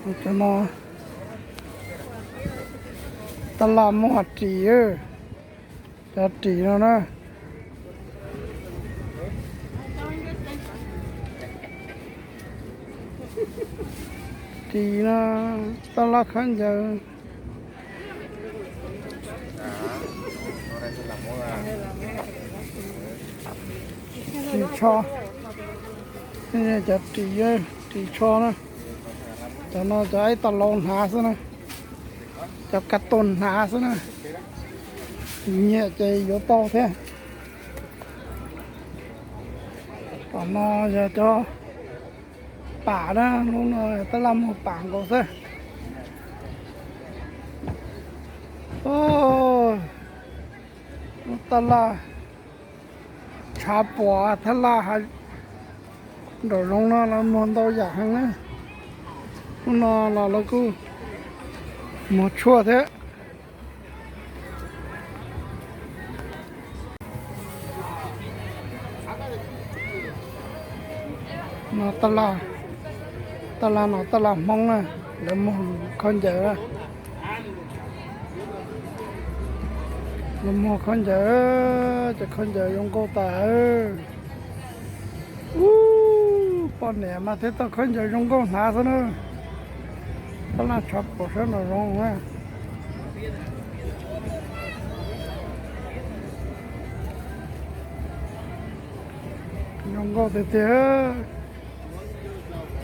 Cov no tab laj muaj ris, cov ris no na. Ris no, tab laj khaub ncaws. Ris tsho, cov ris, ris tsho na. Cov no cov ib tag laus hnav xwb na, cov kas tus hnav xwb na, nyiam ces yuav tau thiab. Tom no yog cov pam na, lub no tab laj muag pam nkaus xwb. Lub tab laj tshav puam thaj laj nraum zoov no lawv muag ntau yam heev na. Lub no los lawv kuj muag tshuaj thiab. No tab laj, tab laj no tab laj Hmoob na, lawv muag khaub ncaws. Lawv muag khaub ncaws, cov khaub ncaws zoo nkauj tas. Ub, poj niam mas thiaj tau khaub ncaws zoo nkauj hnav xwb na. Tab laj tshav puam sab nraum zoov na. Zoo nkauj tiag tiag.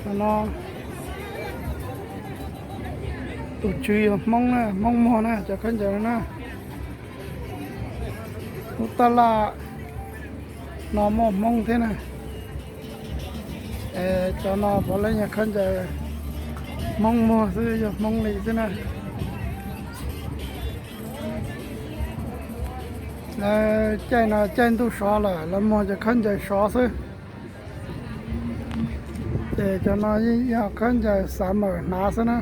Tam no tus tswv yog Hmoob na, Hmoob muag na cov khaub ncaws no na. Lub tab laj no muaj Hmoob thiab na. Cov no puav leej yog khaub ncaws Hmoob muag xwb, yog Hmoob li xwb na. Lawv caij no caij ntuj sov lawm, lawv muag cov khaub ncaws sov xwb. Ces cov no yeej yog khaub ncaws summer hnav xwb na.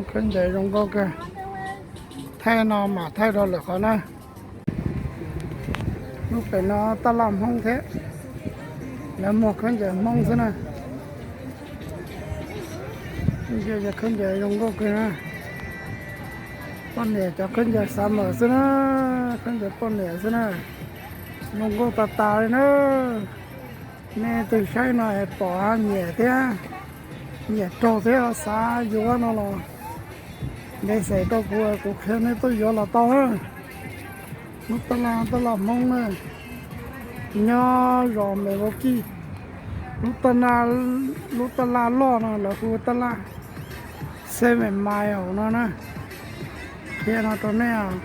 Khaub ncaws zoo nkauj kawg. Thaij no mam thaij rau lwm qhov na. Lub pem no tab laj Hmoob thiab, lawv muag khaub ncaws Hmoob xwb na. Cov khaub ncaws zoo nkauj kawg na. Poj niam cov khaub ncaws summer xwb na, khaub ncaws poj niam xwb na. Zoo nkauj tas tas li na. Nej tus saib no es pom nyiam thiab, nyiam raug thiab xav yuav no los npe xes rau kuv, kuv qhia nej tuaj yuav los tau na. Lub tab laj, tab laj Hmoob na, nyob zos Milwaukee. Lub tab laj, lub tab laj loj no lawv hu tab laj Seven Mile no na. Qhia no rau nej os.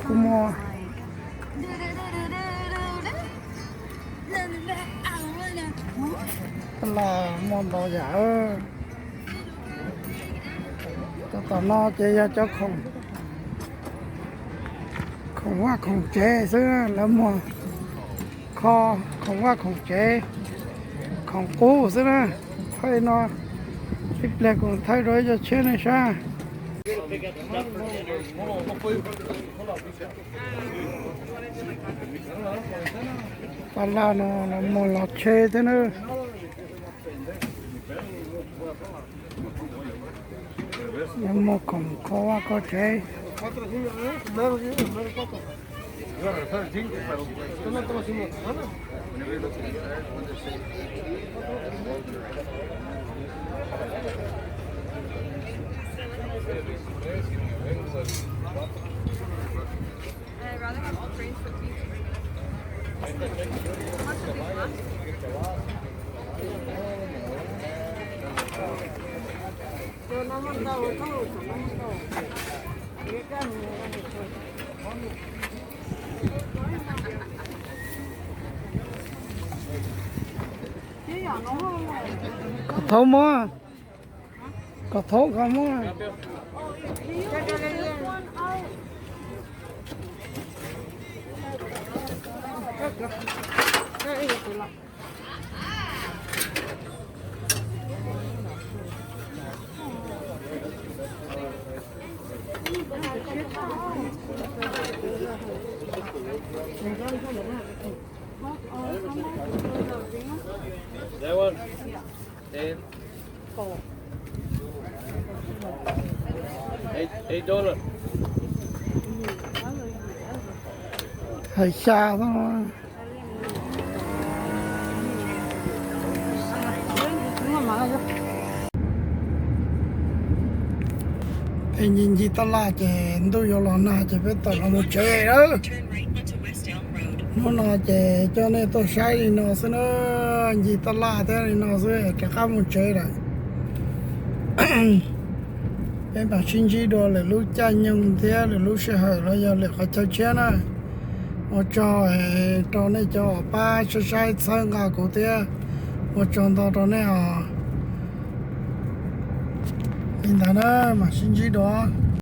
Kuj muaj, tab laj muaj ntau yam. Cov tom no ces yog cov khoom, khoom vaj khoom tsev xwb, lawv muag kho khoom vaj khoom tsev, khoom qub xwb na. Thaij no, ib pliag kuv thaij rau ib co tsheb nej saib. Tab laj no lawv muag los tsheb thiab na. Lawv muag khoom kho vaj kho tsev. Kom thaub muab, kom thaub kom muab. That one? Ten. Eight, eight dollar. Hais xya no. Peb ncig ncig taj laj ces ntuj yuav los nag ces peb tawm los mus tsev lawm. Hnub no ces coj nej tuaj saib li no xwb na, ncig taj laj thiab li no xwb rov qab mus tsev lawm. Peb mam sib ntsib dua lwm lub caij nyoog thiab lwm lub sij hawm los yog lwm qhov chaw tshiab na. Ua tsaug rau nej cov uas pab saib saib txhawb nqa kuv thiab, ua tsaug ntau rau nej os. Li ntawd na, mam sib ntsib dua.